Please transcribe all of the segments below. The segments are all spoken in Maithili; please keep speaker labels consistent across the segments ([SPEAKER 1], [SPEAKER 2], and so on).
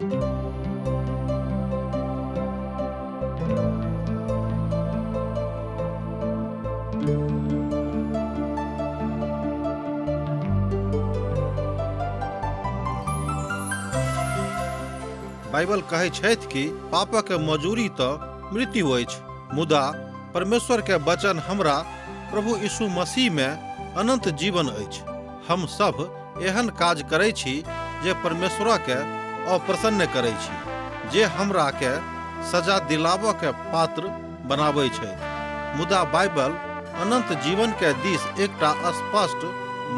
[SPEAKER 1] बाइबल कहै छथि कि पापक मजूरी तऽ मृत्यु अछि, मुदा परमेश्वर के वचन हमरा प्रभु यीशु मसीह में अनंत जीवन अछि। हम सब एहन काज करै छी जे परमेश्वर के अप्रसन्न करै छी, जे हमरा के सजा दिलाबऽ के पात्र बनाबै छथि। मुदा बाइबल अनंत जीवन के दिस एकटा स्पष्ट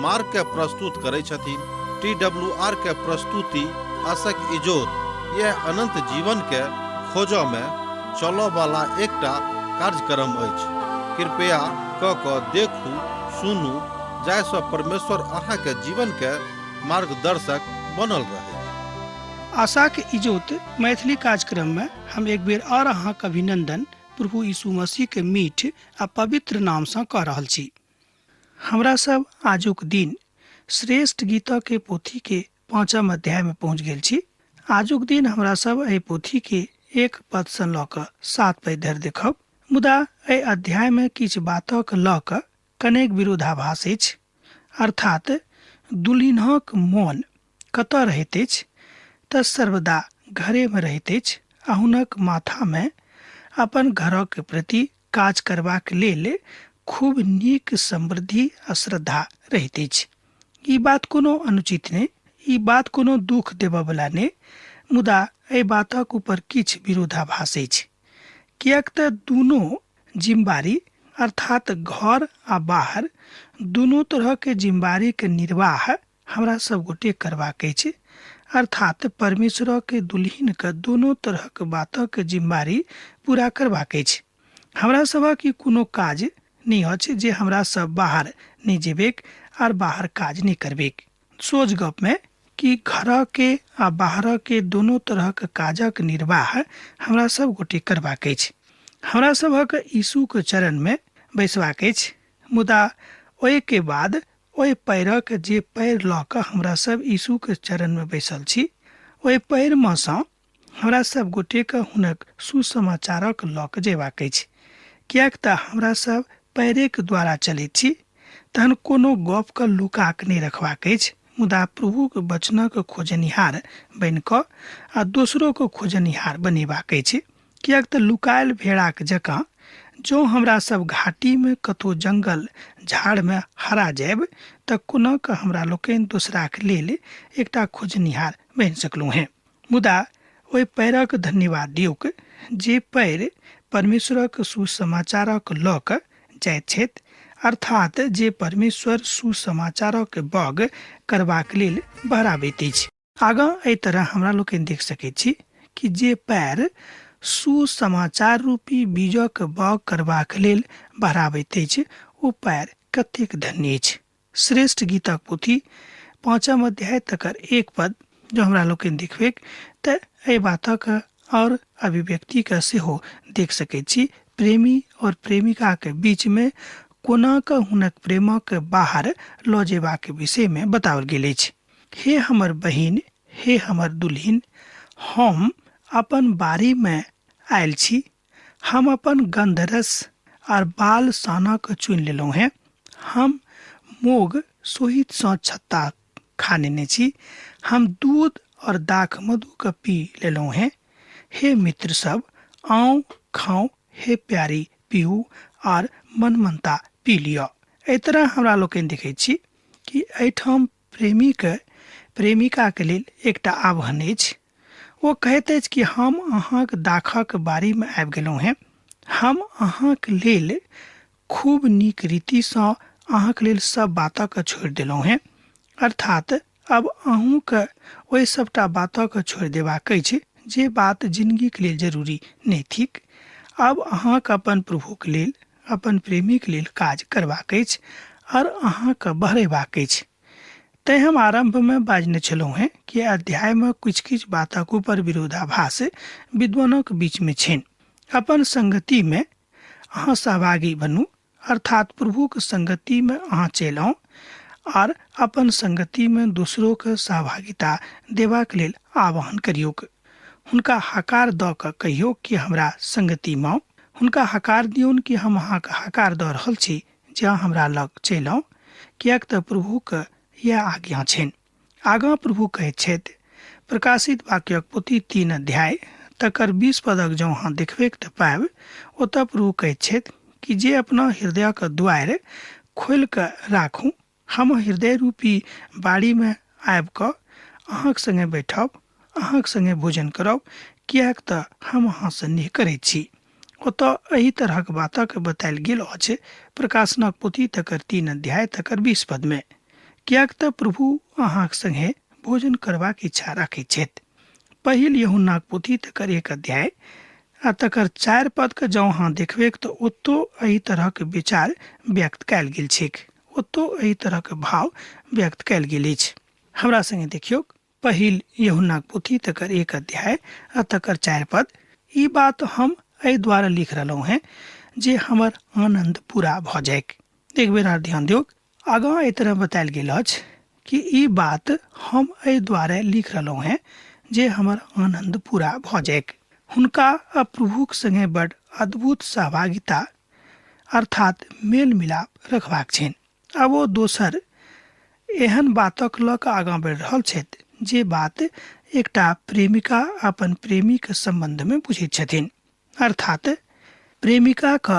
[SPEAKER 1] मार्ग के प्रस्तुत करै छथिन। टी डब्ल्यू आर के प्रस्तुति आशक इजोत यह अनंत जीवन के खोजऽ में चलऽ वाला एकटा कार्यक्रम अछि। कृपया क कऽ देखू, सुनू, जाहिसँ परमेश्वर अहाँके जीवन के मार्गदर्शक बनल रहै।
[SPEAKER 2] आशाक इजोत मैथिली कार्यक्रम में हम एक बेर और अहाँक अभिनंदन प्रभु यीशु मसीह के मीठ आ पवित्र नाम सँ कऽ रहल छी। हमरा सब आजुक दिन श्रेष्ठ गीत के पोथी के पाँचम अध्याय में पहुँच गेल छी। आजुक दिन हमरा सब एहि पोथी के एक पद सँ लऽ कऽ 7 पद धरि देखब, मुदा एहि अध्याय में किछु बातक लऽ कऽ कनेक विरोधाभास अछि। अर्थात दुल्हिनक मोन कतऽ रहैत अछि तऽ सर्वदा घरेमे रहैत अछि आ हुनक माथामे अपन घरक प्रति काज करबाक लेल खूब नीक समृद्धि आ श्रद्धा रहैत अछि। ई बात कोनो अनुचित नहि, ई बात कोनो दुख देबऽवला नहि, मुदा एहि बातक ऊपर किछु विरोधाभास अछि, किएक तऽ दुनू जिम्मेवारी अर्थात घर आ बाहर दुनू तरहके जिम्मेवारीके निर्वाह हमरा सब गोटे करबाक अछि। अर्थात परमेश्वरके दुल्हिनके दुनू तरहक बातक जिम्मेवारी पूरा करबाक अछि। हमरा सभक ई कोनो काज नहि अछि जे हमरा सब बाहर नहि जेबेक आर बाहर काज नहि करबेक। सोझ गप में कि घर के आ बाहर के दोनों तरहक काजक निर्वाह हमरा सब गोटे करबाक अछि। हमरा सभक यीशु के चरण में बैसबाक अछि, मुदा ओहि के बाद ओहि पैरक जे पैर लऽ कऽ हमरा सब यीशु के चरण में बैसल छी, ओहि पैर में सँ हमरा सब गोटे के हुनक सुसमाचारक लऽ कऽ जेबाक अछि। किएक तऽ हमरा सब पैरेक द्वारा चलैत छी, तहन कोनो गप के लुका कऽ नहि रखबाक अछि, मुदा प्रभुक वचनक खोजनिहार बनि कऽ आ दोसरोके खोजनिहार बनेबाक अछि। किएक तऽ लुकायल भेड़ाक जकाँ जँ हमरा सब घाटीमे कतहु जंगल झाड़मे हरा जायब तऽ कोना कऽ हमरा लोकनि दोसराक लेल एकटा खोजनिहार बनि सकलहुँ हेँ। मुदा ओहि पैरक धन्यवाद दियौक जे पैर परमेश्वरक सुसमाचारक लऽ कऽ जाइत छथि, अर्थात जे परमेश्वर सुसमाचारक बग करबाक लेल बहराबैत अछि। आगाँ एहि तरह हमरा लोकनि देख सकैत छी कि जे पैर सुसमाचार रूपी बीजक बग करबाक लेल बहराबैत अछि ओ पैर कतेक धन्य अछि। श्रेष्ठ गीतक पोथी 5 अध्याय तकर 1 पद जो हमरा लोकनि देखबैक तऽ एहि बातक और अभिव्यक्ति के सेहो देख सकैत छी। प्रेमी और प्रेमिका के बीच में कोना कऽ हुनक प्रेमक बाहर लऽ जेबाक विषय में बताओल गेल अछि। हे हमर बहिन, हे हमर दुल्हिन, हम अपन बारी में आयल छी, हम अपन गंधरस आर बाल साना के चुनि लेलहुँ हेँ, हम मोग सोहित सँ छत्ता खा नेने छी, हम दूध और दाख मधु के पी लेलहुँ हेँ। हे मित्र सब, आउ खाउ, हे प्यारी पीऊ आर मनमनता पी लिअ। एहि तरह हमरा लोकनि देखैत छी कि एहिठाम प्रेमीके प्रेमिकाके लेल एकटा आह्वान अछि। ओ कहैत अछि कि हम अहाँक दाखक बारीमे आबि गेलहुँ हेँ, हम अहाँक लेल खूब नीक रीतिसँ अहाँक लेल सब बातक छोड़ि देलहुँ हेँ। अर्थात अब अहूँके ओहि सबटा बातक छोड़ि देबाक अछि जे बात जिनगीक लेल जरूरी नहि थिक। अब अहाँक अपन प्रभुक लेल, अपन प्रेमीक लेल काज करबाक अछि और अहाँके बहरेबाक अछि। तैं हम आरंभ में बाजने छलहुँ हेँ कि अध्याय में किछु किछु बातक ऊपर विरोधाभास विद्वानक बीच में छनि। अपन संगति में अहाँ सहभागी बनू, अर्थात प्रभुक संगति में अहाँ चलि आउ आर अपन संगतिमे दोसरोके सहभागिता देबाक लेल आह्वान करियौक। हुनका हकार दऽ कऽ कहियौ कि हमरा संगतिमे आउ। हुनका हकार दियौन कि हम अहाँके हकार दऽ रहल छी जे अहाँ हमरा लग चलि आउ, किएक तऽ प्रभुके इएह आज्ञा छनि। आगाँ प्रभु कहैत छथि, प्रकाशित वाक्यक पोथी 3 अध्याय तकर 20 पदक जँ अहाँ देखबैक तऽ पायब, ओतऽ प्रभु कहैत छथि कि जे अपना हृदयक दुआरि खोलि कऽ राखू, हम हृदय रूपी बाड़ीमे आबि कऽ अहाँक सङ्गे बैठब, अहाँक सङ्गे भोजन करब, किएक तऽ हम अहाँसँ नेह करैत छी। ओतऽ एहि तरहक बातक बतायल गेल अछि प्रकाशनक पोथी तकर 3 अध्याय तकर 20 पदमे, किएक तऽ प्रभु अहाँक सङ्गे भोजन करबाक इच्छा राखैत छथि। पहिल यूहन्नाक पोथी तकर 1 अध्याय आ तकर 4 पदके जँ अहाँ देखबैक तऽ ओतौ एहि तरहक विचार व्यक्त कयल गेल छैक, ओतौ एहि तरहक भाव व्यक्त कयल गेल अछि। हमरा सङ्गे देखियौक पहिल यूहन्नाक पोथी तकर 1 अध्याय आ तकर 4 पद। ई बात हम एहि द्वारा लिख रहलहुँ हेँ जे हमर आनन्द पूरा भऽ जाइक। एक बेर आर ध्यान दियौक, आगाँ एहि तरह बतायल गेल अछि कि ई बात हम एहि द्वारे लिख रहलहुँ हेँ जे हमर आनन्द पूरा भऽ जाइक। हुनका आ प्रभुक सङ्गे बड अद्भुत सहभागिता अर्थात मेल मिलाप रखबाक छनि। आब ओ दोसर एहन बातक लऽ कऽ आगाँ बढ़ि रहल छथि जे बात एकटा प्रेमिका अपन प्रेमीक सम्बन्धमे बुझैत छथिन, अर्थात प्रेमिकाक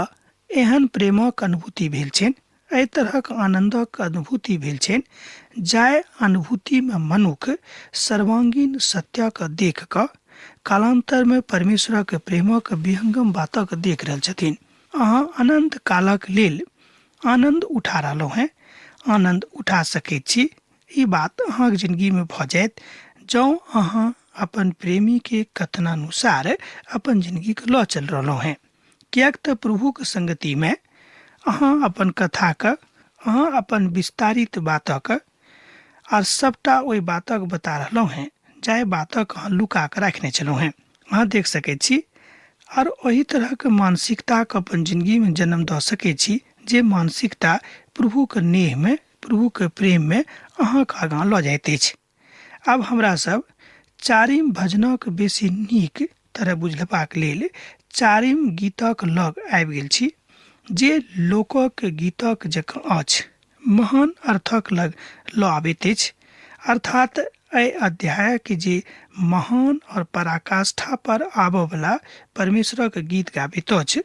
[SPEAKER 2] एहन प्रेमक अनुभूति भेल छनि, एहि तरहक आनन्दक अनुभूति भेल छनि जाहि अनुभूतिमे मनुख सर्वांगीण सत्यक देख कऽ कालान्तरमे परमेश्वरक प्रेमक विहंगम बातक देख रहल छथिन। अहाँ अनन्त कालक लेल आनन्द उठा रहलहुँ हेँ, आनन्द उठा सकैत छी। ई बात अहाँक जिनगीमे भऽ जायत जँ अहाँ अपन प्रेमीके कथनानुसार अपन जिनगीके लऽ चलि रहलहुँ हेँ, किएक तऽ प्रभुक संगतिमे अहाँ अपन कथाके, अहाँ अपन विस्तारित बातक आर सबटा ओहि बातक बता रहलहुँ हेँ जाहि बातक अहाँ लुका कऽ राखने छलहुँ हेँ। अहाँ देख सकैत छी आर ओहि तरहक मानसिकताके अपन जिनगीमे जन्म दऽ सकैत छी जे मानसिकता प्रभुके नेहमे, प्रभुके प्रेममे अहाँके आगाँ लऽ जाइत अछि। आब हमरा सब चारिम भजनक बेसी नीक तरह बुझलबाक लेल चारिम गीतक लग आबि गेल छी जे लोकक गीतक जकाँ अछि, महान अर्थक लग लऽ आबैत अछि। अर्थात एहि अध्यायक जे महान और पराकाष्ठा पर आबऽवला परमेश्वरक गीत गाबैत अछि।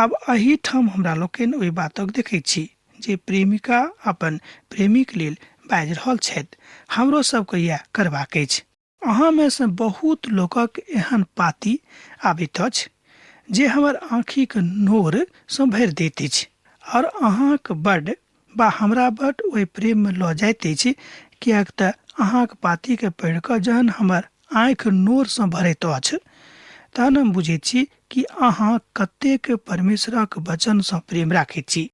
[SPEAKER 2] आब एहि ठाम हमरा लोकनि ओहि बातक देखैत छी जे प्रेमिका अपन प्रेमीक लेल बाजि रहल छथि। हमरो सबके इएह करबाक अछि। अहाँमे सँ बहुत लोकक एहन पाती आबैत अछि जे हमर आँखिक नोरसँ भरि दैत अछि आओर अहाँक बड वा हमरा बड ओहि प्रेममे लऽ जाइत अछि, किएक तऽ अहाँक पातीके पढ़ि कऽ जहन हमर आँखि नोरसँ भरैत अछि तहन हम बुझैत छी कि अहाँ कतेक परमेश्वरक वचनसँ प्रेम राखैत छी।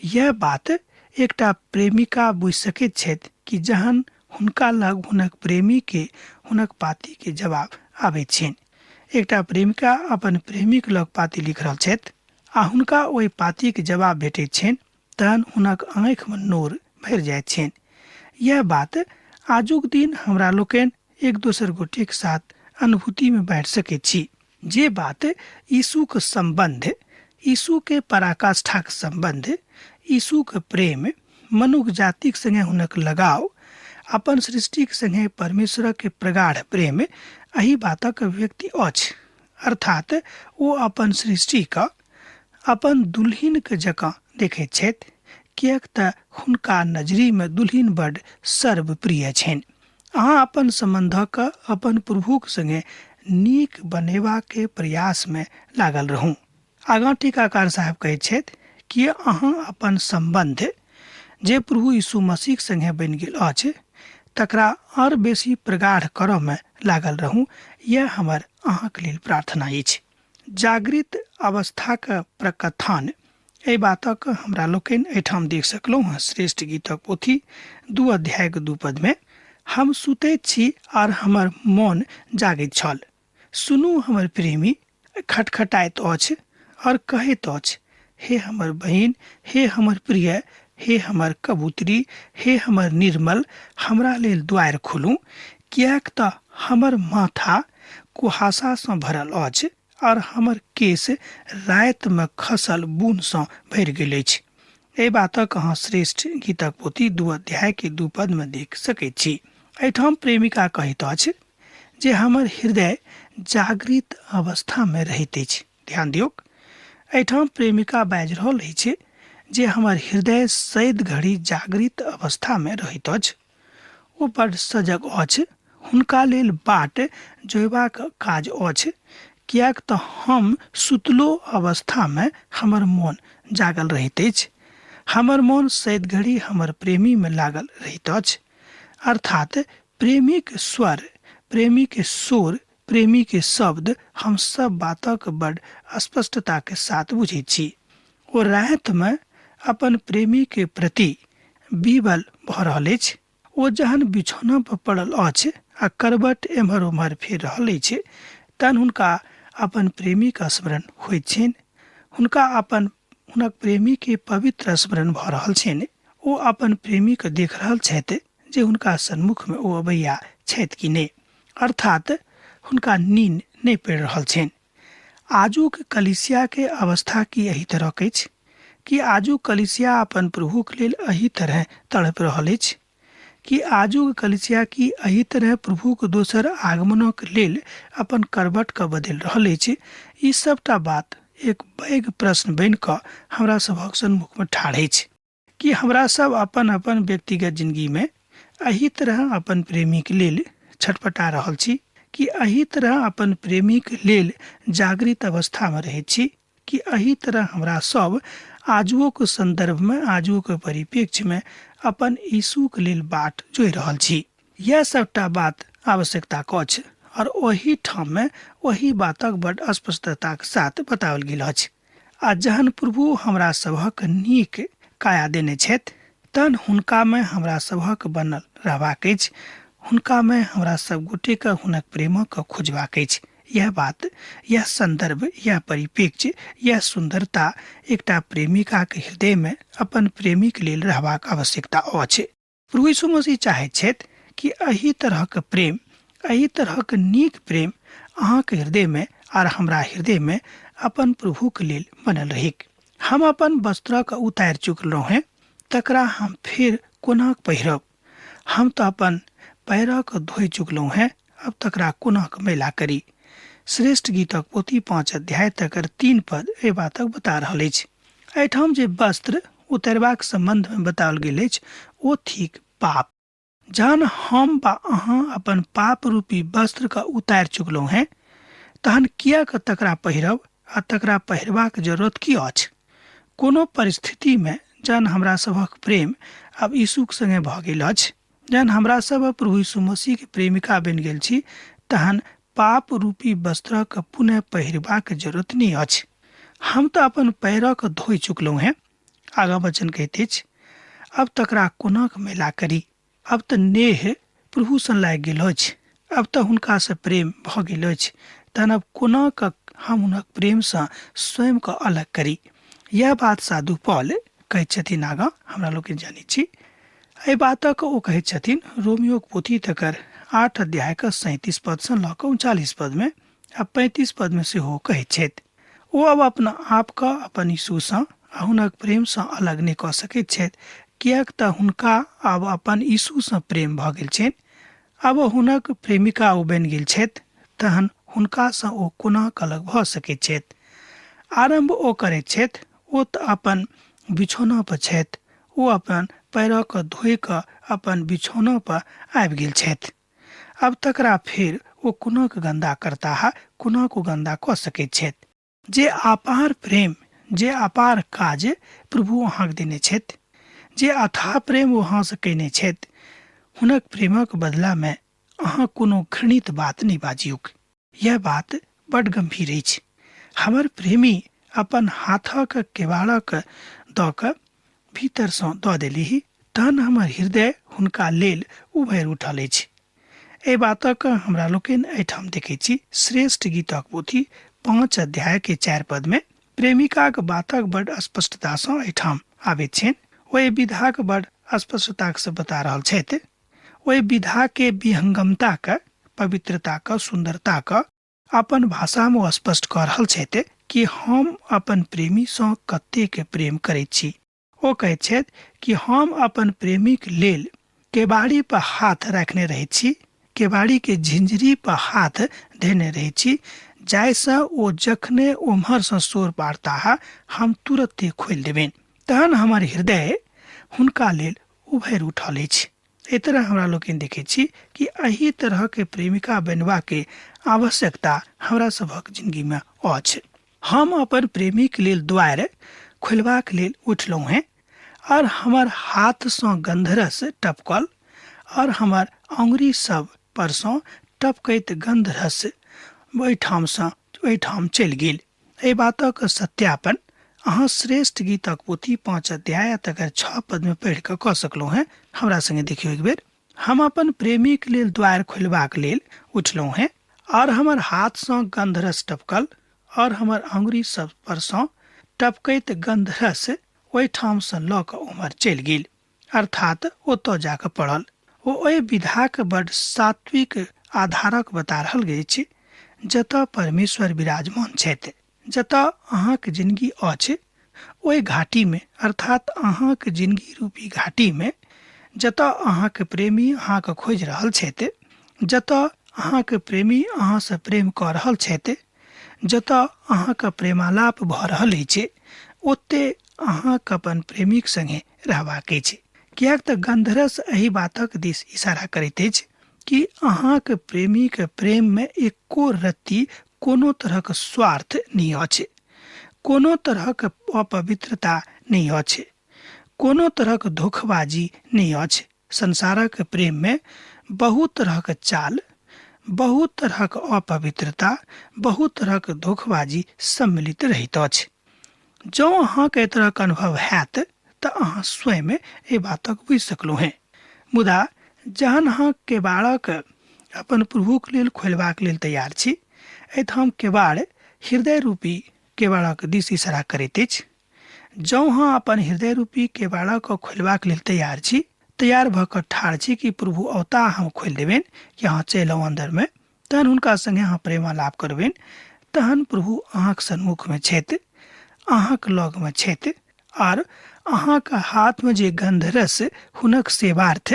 [SPEAKER 2] यह बात एकटा प्रेमिका बुझि सकैत छथि कि जहन हुनका लग हुनक प्रेमी के हुनक पाती के जवाब आबैत छनि। एकटा प्रेमिका अपन प्रेमीक लग पाती लिख रहल छथि आ हुनका ओहि पातीक जवाब भेटैत छनि, तहन हुनक आँखिमे नोर भरि जाइत छनि। यह बात आजुक दिन हमरा लोकनि एक दोसर गोटेक साथ अनुभूतिमे बाँटि सकैत छी। जे बात यीशुक सम्बन्ध, यीशुके पराकाष्ठाक सम्बन्ध, यीशुक प्रेम, मनुख जातिक संगे हुनक लगाव, अपन सृष्टिक संगे परमेश्वरक प्रगाढ़ प्रेम, एहि बातक व्यक्ति अछि। अर्थात ओ अपन सृष्टिक अपन दुल्हिनक जकाँ देखैत छथि, किएक तऽ हुनका नजरिमे दुल्हिन बड सर्वप्रिय छनि। अहाँ अपन सम्बन्धक अपन प्रभुक संगे नीक बनेबाके प्रयासमे लागल रहू। आगाँ टीकाकार साहब कहैत छथि कि अहाँ अपन सम्बन्ध जे प्रभु यीशु मसीहक संगे बनि गेल अछि तकरा आओर बेसी प्रगाढ़ करऽमे लागल रहू। यैह हमर अहाँक लेल प्रार्थना अछि। जागृत अवस्थाक प्रकथन एहि बातक हमरा लोकनि एहिठाम देख सकलहुँ हँ। श्रेष्ठ गीतक पोथी 2 अध्यायक 2 पदमे, हम सुतैत छी आर हमर मन जागैत छल। सुनू हमर प्रेमी खटखटाइत अछि और कहैत अछि, हे हमर बहिन, हे हमर प्रिय, हे हमर कबूतरी, हे हमर निर्मल, हमरा लेल द्वारि खोलू, किएक तऽ हमर माथा कुहासासँ भरल अछि आओर हमर केश रातिमे खसल बूनसँ भरि गेल अछि। एहि बातक अहाँ श्रेष्ठ गीतक पोथी 2 अध्याय के 2 पद में देख सकैत छी। एहिठाम प्रेमिका कहैत अछि जे हमर हृदय जागृत अवस्था में रहैत अछि। ध्यान दियौक, एहिठाम प्रेमिका बाजि रहल अछि जे हमर हृदय सैद घड़ी जागृत अवस्था में रहैत अछि। ओ बड सजग अछि, हुनका लेल बाट जोयबाक काज अछि, किएक तऽ हम सुतलो अवस्था में हमर मोन जागल रहैत अछि। हमर मोन सैद घड़ी हमर प्रेमी में लागल रहैत अछि। अर्थात प्रेमीक स्वर, प्रेमी के शोर, प्रेमी के शब्द हम सब बातक बड स्पष्टता के साथ बुझैत छी। ओ राति में अपन प्रेमी के प्रति विवल भऽ रहल अछि। ओ जहन बिछौना पर पड़ल अछि आ करबट एम्हर ओम्हर फेर रहल अछि, तहन हुनका अपन प्रेमी के स्मरण होइत छनि। हुनका अपन हुनक प्रेमी के पवित्र स्मरण भऽ रहल छनि। ओ अपन प्रेमी के देख रहल छथि जे हुनका सन्मुख में ओ अबैया छथि कि नहि, अर्थात हुनका नीन नहि पड़ि रहल छनि। आजुक कलीसिया के अवस्था की एहि तरहक अछि? कि आजुक कलीसिया अपन प्रभुक लेल एहि तरह तड़पि रहल अछि? कि आजुक कलीसिया की एहि तरह प्रभुक दोसर आगमनक लेल अपन करबट के बदलि रहल अछि? ई सबटा बात एक पैघ प्रश्न बनि कऽ हमरा सभक सन्मुख में ठाढ़ अछि। कि हमरा सब अपन अपन व्यक्तिगत जिंदगी में एहि तरह अपन प्रेमीक लेल छटपटा रहल छी? कि एहि तरह अपन प्रेमीक लेल जागृत अवस्था में रहैत छी? कि एहि तरह हमरा सब आजुओक संदर्भ में, आजुओक परिप्रेक्ष्य में अपन यीशुक लेल बाट जोहि रहल छी? यह सबटा बात आवश्यकता अछि और ओही ठाम में ओही बातक बड स्पष्टताक साथ बताओल गेल अछि। आ जहन प्रभु हमरा सभक नीक काया देने छथि, तहन हुनका में हमरा सभक बनल रहबाक अछि। हुनका में हमरा सब गोटे के हुनक प्रेमक खोजबाक अछि। यह बात, यह संदर्भ, यह परिप्रेक्ष्य, यह सुंदरता एकटा प्रेमिका के हृदय में अपन प्रेमीक लेल रहबाक आवश्यकता अछि। प्रभु यीशु मसीह चाहैत छथि कि एहि तरहक प्रेम, एहि तरहक नीक प्रेम अहाँके हृदय में आर हमरा हृदय में अपन प्रभुक लेल बनल रहिक। हम अपन वस्त्रक उतारि चुकलहुँ हेँ, तकरा हम फेर कोना पहिरब? हम तऽ अपन पैरक धोइ चुकलहुँ हेँ, अब तकरा कोना मैला करी? श्रेष्ठ गीतक पोथी 5 अध्याय तकर 3 पद एहि बातक बता रहल अछि। एहिठाम जे वस्त्र उतरबाक संबंध में बताओल गेल अछि ओ थिक पाप। जहन हम बा अहाँ अपन पाप रूपी वस्त्र के उतारि चुकलहुँ हेँ, तहन किएक तकरा पहिरब आ तकरा पहिरबाक जरूरत की अछि? कोनो परिस्थिति में जहन हमरा सभक प्रेम आब यीशुक संगे भऽ गेल अछि, जहन हमरा सब प्रभु यीशु मसीह के प्रेमिका बनि गेल छी, तहन पाप रूपी वस्त्रक पुनः पहिरबाक जरूरत नहि अछि। हम तऽ अपन पैरक धोइ चुकलहुँ हेँ। आगाँ वचन कहैत अछि, अब तकरा कोनाक मैला करी? अब तऽ नेह प्रभु सँ लागि गेल अछि, अब तऽ हुनका सँ प्रेम भऽ गेल अछि, तहन अब कोना कऽ हम हुनक प्रेम सँ स्वयं कऽ अलग करी? यह बात साधु पॉल कहैत छथिन। आगाँ हमरा लोकनि जानैत छी एहि बातक ओ कहैत छथिन रोमियोक पोथी तकर 8 अध्याय के 37 पद सँ लऽ कऽ 39 पद में आ 35 पद में सेहो कहैत छथि। ओ अब अपना आप के अपन यीशु सँ आ हुनक प्रेम सँ अलग नहि कऽ सकैत छथि, किएक तऽ हुनका आब अपन यीशु सँ प्रेम भऽ गेल छनि। आब हुनक प्रेमिका ओ बनि गेल छथि, तहन हुनका सँ ओ कोना अलग भऽ सकैत छथि? आरम्भ ओ करैत छथि, ओ तऽ अपन बिछौना पर छथि, ओ अपन पैरक धोइ कऽ अपन बिछौना पर आबि गेल छथि। अब तकरा फेर ओ कोनाक गन्दा करताह, कोनाक ओ गन्दा कऽ सकैत छथि? जे अपार प्रेम, जे अपार काज प्रभु अहाँके देने छथि, जे अथाह प्रेम ओ अहाँसँ कयने छथि, हुनक प्रेमक बदलामे अहाँ कोनो घृणित बात नहि बाजियौक। यह बात बड गंभीर अछि। हमर प्रेमी अपन हाथक केवाड़क दऽ कऽ भीतरसँ दऽ देलीह, तहन हमर हृदय हुनका लेल उभरि उठल अछि। एहि बातक हमरा लोकनि एहिठाम देखैत छी। श्रेष्ठ गीतक पोथी 5 अध्याय के 4 पद में प्रेमिकाक बातक बड स्पष्टतासँ एहिठाम आबैत छनि। ओहि विधाक बड़ स्पष्टतासँ बता रहल छथि। ओहि विधाके विहंगमताके, पवित्रताके, सुन्दरताके अपन भाषामे ओ स्पष्ट कऽ रहल छथि कि हम अपन प्रेमीसँ कतेक प्रेम करैत छी। ओ कहैत छथि कि हम अपन प्रेमीक लेल केबाड़ी पर हाथ रखने रहैत छी, केबाड़ी के झिंझरी पर हाथ धेने रहैत छी, जाहिसँ ओ जखने ओम्हरसँ शोर पारताह हम तुरत्ते खोलि देबनि। तहन हमर हृदय हुनका लेल उभरि उठल अछि। एहि तरह हमरा लोकनि देखैत छी कि एहि तरहके प्रेमिका बनबाके आवश्यकता हमरा सभक जिंदगीमे अछि। हम अपन प्रेमीक लेल द्वारि खोलबाक लेल उठलहुँ हेँ और हमर हाथसँ गन्धरस टपकल और हमर अङ्गुरी सब परसँ टपकैत गन्धरस ओहिठामसँ ओहिठाम चलि गेल। एहि बातक सत्यापन अहाँ श्रेष्ठ गीतक पोथी 5 अध्याय तकर 6 पदमे पढ़ि कऽ कऽ सकलहुँ हेँ। हमरा संगे देखियौ एक बेर। हम अपन प्रेमीक लेल द्वारि खोलबाक लेल उठलहुँ हेँ और हमर हाथसँ गन्धरस टपकल और हमर अङ्गुरी सब परसँ टपकैत गन्धरस ओहिठामसँ लऽ कऽ ओम्हर चलि गेल, अर्थात ओतऽ जाकऽ पड़ल। ओ ओहि विधाक बड सात्विक आधारक बता रहल अछि जतऽ परमेश्वर विराजमान छथि। जतऽ अहाँक जिनगी अछि ओहि घाटीमे, अर्थात अहाँक जिनगी रूपी घाटीमे, जतऽ अहाँक प्रेमी अहाँके खोजि रहल छथि, जतऽ अहाँक प्रेमी अहाँसँ प्रेम कऽ रहल छथि, जतऽ अहाँके प्रेमालाप भऽ रहल अछि, ओते अहाँके अपन प्रेमीक संगे रहबाक अछि। किएक तऽ गन्धरस एहि बातक दिस इशारा करैत अछि कि अहाँक प्रेमीक प्रेममे एको रत्ती कोनो तरहक स्वार्थ नहि अछि, कोनो तरहक अपवित्रता नहि अछि, कोनो तरहक धोखबाजी नहि अछि। संसारक प्रेममे बहुत तरहक चाल, बहुत तरहक अपवित्रता, बहुत तरहक धोखबाजी सम्मिलित रहैत अछि। जँ अहाँके एहि तरहक अनुभव हैत तऽ अहाँ स्वयं एहि बातक बुझि सकलहुँ हेँ। मुदा जहन अहाँ केबाड़क अपन प्रभुक लेल खोलबाक लेल तैयार छी, एहिठाम केबाड़ हृदय रूपी केबाड़क दिस इशारा करैत अछि। जँ अहाँ अपन हृदय रूपी केबाड़क खोलबाक लेल तैयार छी, तैयार भऽ कऽ ठाढ़ छी कि प्रभु औता हम खोलि देबनि कि अहाँ चलि आउ अन्दरमे, तहन हुनका संगे अहाँ प्रेमालाप करबनि, तहन प्रभु अहाँक सन्मुखमे छथि, अहाँक लगमे छथि आर अहाँक हाथमे जे गन्धरस हुनक सेवार्थ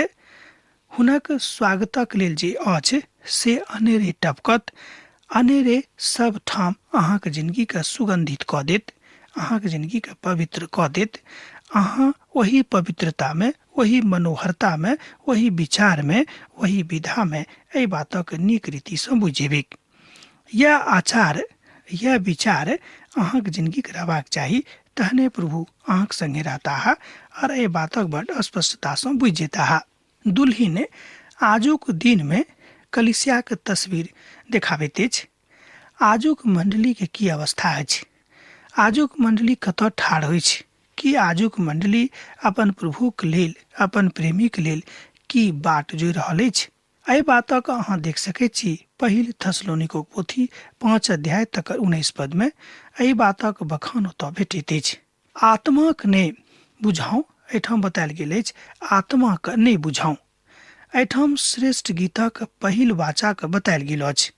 [SPEAKER 2] हुनक स्वागतक लेल जे अछि से अनेरे टपकत, अनेरे सब ठाम अहाँक जिनगीके सुगन्धित कऽ देत, अहाँक जिनगीके पवित्र कऽ देत। अहाँ ओहि पवित्रतामे, ओहि मनोहरतामे, ओहि विचारमे, ओहि विधामे एहि बातक नीक रीतिसँ बुझि जेबैक। यैह आचार, यैह विचार अहाँक जिनगीक रहबाक चाही, तहने प्रभु अहाँक संगे रहताह आर एहि बातक बड स्पष्टतासँ बुझि जेताह। दुल्हिन आजुक दिनमे कलिसियाक तस्वीर देखाबैत अछि। आजुक मण्डलीके की अवस्था अछि, आजुक मण्डली कतऽ ठाढ़ अछि, की आजुक मण्डली अपन प्रभुक लेल, अपन प्रेमीक लेल की बाट जोहि रहल अछि, एहि बातक अहाँ देख सकैत छी पहिल थसलोनिको पोथी 5 अध्याय तकर 19 पदमे एहि बातक बखान ओतऽ भेटैत अछि। आत्माक नहि बुझाउ, एहिठाम बतायल गेल अछि आत्माक नहि बुझाउ। एहिठाम श्रेष्ठ गीतक पहिल वाचाक बतायल गेल अछि।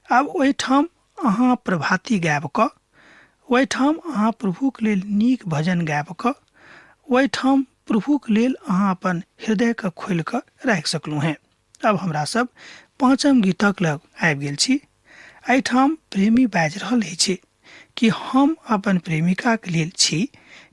[SPEAKER 2] आब ओहिठाम अहाँ प्रभाती गाबि कऽ, ओहिठाम अहाँ प्रभुक लेल नीक भजन गाबि कऽ, ओहिठाम प्रभुक लेल अहाँ अपन हृदयके खोलि कऽ राखि सकलहुँ हेँ। आब हमरा सब पाँचम गीतक लग आबि गेल छी। एहिठाम प्रेमी बाजि रहल अछि कि हम अपन प्रेमिकाक लेल छी,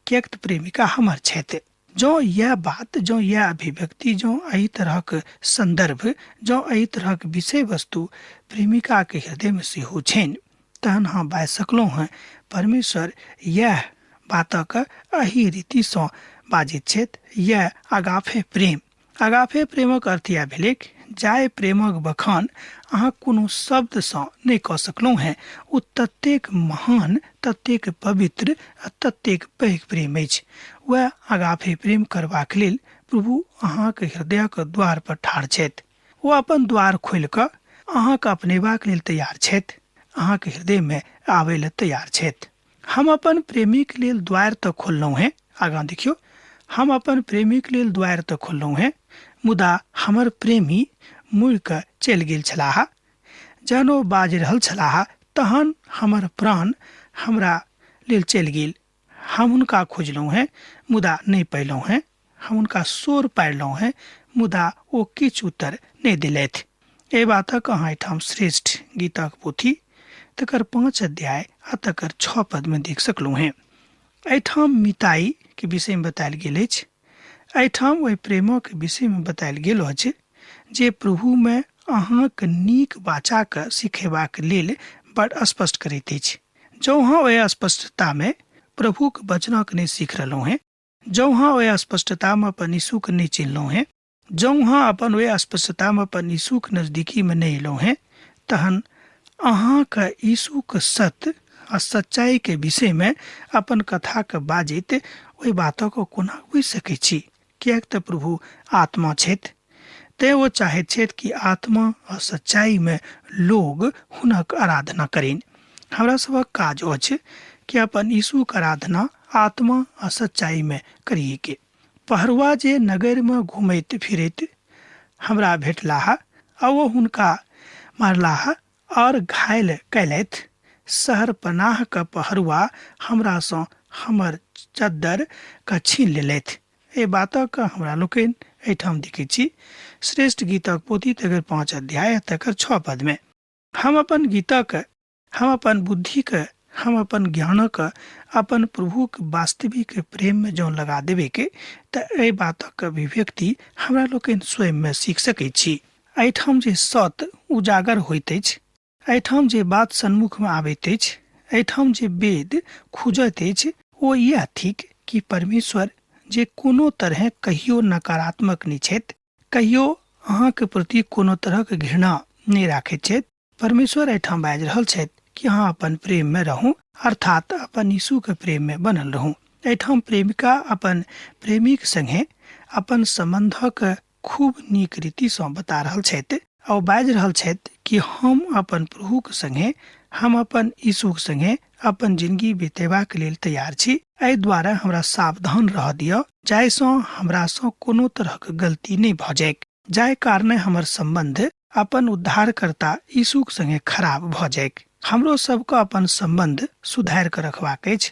[SPEAKER 2] किएक तऽ प्रेमिका हमर छथि। जँ इएह बात, जँ इएह अभिव्यक्ति, जँ एहि तरहक सन्दर्भ, जँ एहि तरहक विषय वस्तु प्रेमिकाके हृदयमे सेहो छनि, तहन अहाँ बाजि सकलहुँ हेँ परमेश्वर इएह बातक एहि रीतिसँ बाजैत छथि। इएह अगाफे प्रेम। अगाफे प्रेमक अर्थ इएह भेलैक जाहि प्रेमक बखान अहाँ कोनो शब्दसँ नहि कऽ सकलहुँ हेँ, ओ ततेक महान, ततेक पवित्र आ ततेक पैघ प्रेम अछि। वएह अगाफे प्रेम करबाक लेल प्रभु अहाँक हृदयक द्वार पर ठाढ़ छथि। ओ अपन द्वार खोलि कऽ अहाँके अपनेबाक लेल तैयार छथि, अहाँक हृदयमे आबै लेल तैयार छथि। हम अपन प्रेमीक लेल द्वार तऽ खोललहुँ हेँ, आगाँ देखियौ, हम अपन प्रेमीक लेल द्वारि तऽ खोललहुँ हेँ, मुदा हमर प्रेमी मुड़ि कऽ चलि गेल छलाह। जहन ओ बाजि रहल छलाह तहन हमर प्राण हमरा लेल चलि गेल। हम हुनका खोजलहुँ हेँ, मुदा नहि पयलहुँ हेँ। हम हुनका शोर पाड़लहुँ हेँ, मुदा ओ किछु उत्तर नहि देलथि। एहि बातक अहाँ एहिठाम श्रेष्ठ गीतक पोथी तकर 5 अध्याय आ तकर 6 पदमे देख सकलहुँ हेँ। एहिठाम मिताई के विषयमे बतायल गेल अछि। एहिठाम ओहि प्रेमक विषयमे बतायल गेल अछि जे प्रभुमे अहाँक नीक वाचाके सिखेबाक लेल बड़ स्पष्ट करैत अछि। जँ अहाँ ओहि स्पष्टतामे प्रभुक वचनक नहि सीख रहलहुँ हेँ, जँ अहाँ ओहि स्पष्टतामे अपन यीशुके नहि चिन्हलहुँ हेँ, जँ अहाँ अपन ओहि स्पष्टतामे अपन यीशुक नजदीकीमे नहि एलहुँ हेँ, तहन अहाँके यीशुक सत्य आ सच्चाइके विषयमे अपन कथाके बाजैत ओहि बातक कोना बुझि सकै छी? किएक तऽ प्रभु आत्मा छथि, तेँ ओ चाहैत छथि कि आत्मा आ सच्चाइमे लोग हुनक आराधना करिन। हमरा सभक काज अछि कि अपन यीशुक आराधना आत्मा आ सच्चाइमे करिएके। पहरुआ जे नगरमे घुमैत फिरैत हमरा भेटलाह आ ओ हुनका मारलाह और घायल कयलथि। शहर पनाह क पहरुआ हमरासँ हमर चद्दर क छीन लेलथि। एहि बातक हमरा लोकनि एहिठाम देखैत छी श्रेष्ठ गीतक पोथी तकर 5 अध्याय तकर 6 पदमे। हम अपन गीतक, हम अपन बुद्धिक, हम अपन ज्ञानक अपन प्रभुक वास्तविक प्रेममे जँ लगा देबैक तऽ एहि बातक अभिव्यक्ति हमरा लोकनि स्वयंमे सीख सकैत छी। एहिठाम जे सत उजागर होइत अछि, एहिठाम जे बात सन्मुखमे आबैत अछि, एहिठाम जे वेद खुजैत अछि, ओ इएह थिक कि परमेश्वर जे कोनो तरहें कहियो नकारात्मक नहि छथि, कहियो अहाँके प्रति कोनो तरहक घृणा नहि राखैत छथि। परमेश्वर एहिठाम बाजि रहल छथि कि अहाँ अपन प्रेममे रहू, अर्थात अपन यीशुके प्रेममे बनल रहू। एहिठाम प्रेमिका अपन प्रेमीक संगे अपन सम्बन्धक खूब नीक रीतिसँ बता रहल छथि आ ओ बाजि रहल छथि कि हम अपन प्रभुक संगे, हम अपन यीशुक संगे अपन जिंदगी बितेबाक लेल तैयार छी। एहि द्वारा हमरा सावधान रहऽ दिअ जाहिसँ हमरासँ कोनो तरहक गलती नहि भऽ जाइक, जाहि कारणे हमर सम्बन्ध अपन उद्धारकर्ता यीशुक संगे खराब भऽ जाइक। हमरो सबके अपन सम्बन्ध सुधारि कऽ रखबाक अछि।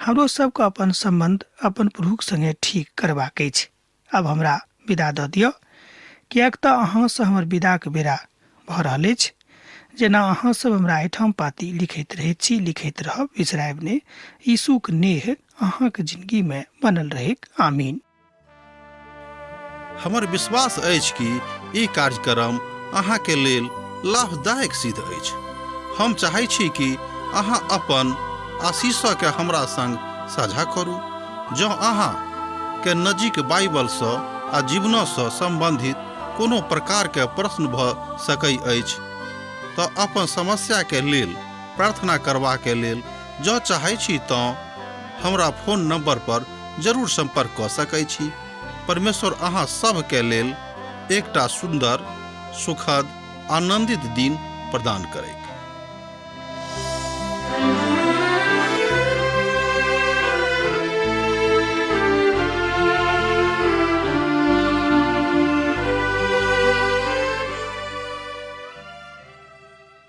[SPEAKER 2] हमरो सबके अपन सम्बन्ध अपन प्रभुक संगे ठीक करबाक अछि। आब हमरा विदा दऽ दिअ, किएक तऽ अहाँसँ हमर विदाक बेरा भऽ रहल अछि। जेना अहाँ सब हमरा एहिठाम पाती लिखैत रहैत छी, लिखैत रहब, बिसरायब नहि। यीशुक नेह अहाँक जिनगीमे बनल रहैक। आमीन।
[SPEAKER 1] हमर विश्वास अछि कि ई कार्यक्रम अहाँके लेल लाभदायक सिद्ध अछि। हम चाहै छी कि अहाँ अपन आशीषके हमरा संग साझा करू। जँ अहाँ के नजीक बाइबलसँ आ जीवनसँ सम्बन्धित कोनो प्रकारके प्रश्न भऽ सकै अछि तऽ अपन समस्याके लेल प्रार्थना करबाके लेल जँ चाहै छी तँ हमरा फोन नंबर पर जरूर संपर्क कऽ सकै छी। परमेश्वर अहाँ सभके लेल एकटा सुन्दर, सुखद, आनंदित दिन प्रदान करैत।